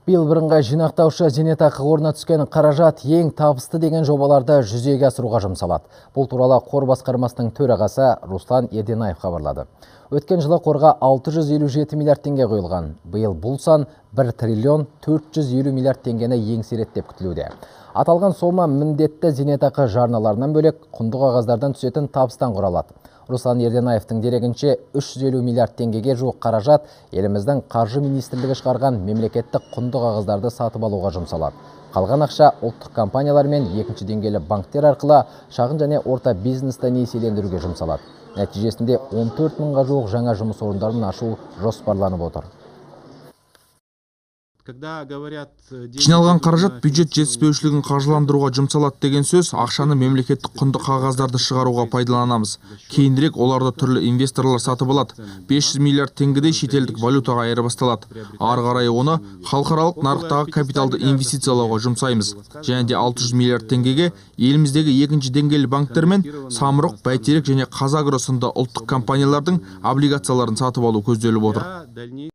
Биыл бірыңғай жинақтаушы зейнетақы қорына түскен қаражат ең табысты деген жобаларды жүзеге асыруға жұмсалады. Бұл туралы қор басқармасының төрағасы Руслан Ерденаев хабарлады. Өткен жылы қорға 657 миллиард теңге құйылған. Биыл бұл сан 1 триллион 450 миллиард теңгені еңсереді деп күтілуде. Аталған сома міндетті зейнетақы жарналарынан бөлек құнды қағаздардан түсетін табыстан құралады. Руслан Ерденаевтың дерегінше, 350 миллиард теңгеге жуық қаражат еліміздің қаржы министрлігі шығарған мемлекеттік құнды қағаздарды сатып алуға жұмсалады. Қалған ақша ұлттық компаниялар мен екінші деңгейлі банктер арқылы шағын және орта бизнесті несиелендіруге жұмсалады. Нәтижесінде 14 мыңға жуық жаңа жұмыс орындарын ашу жоспарланып отыр. Когда говорят, Жиналған қаражат бюджет жетіспеушілігін қаржыландыруға жұмсалады деген сөз, ақшаны мемлекеттік құнды қағаздарды шығаруға пайдаланамыз. Кейінірек оларды түрлі инвесторлар сатып алады. 500 миллиард теңгедей шетелдік валютаға айырбасталады. Ары қарай оны халықаралық нарықтағы капиталды инвестициялауға жұмсаймыз. Және де 600 миллиард теңгеге еліміздегі екінші деңгейлі банктер мен Самұрық, Бәйтерек және ҚазАгро сынды ұлттық компаниялардың облигацияларын сатып алу көзделіп отыр.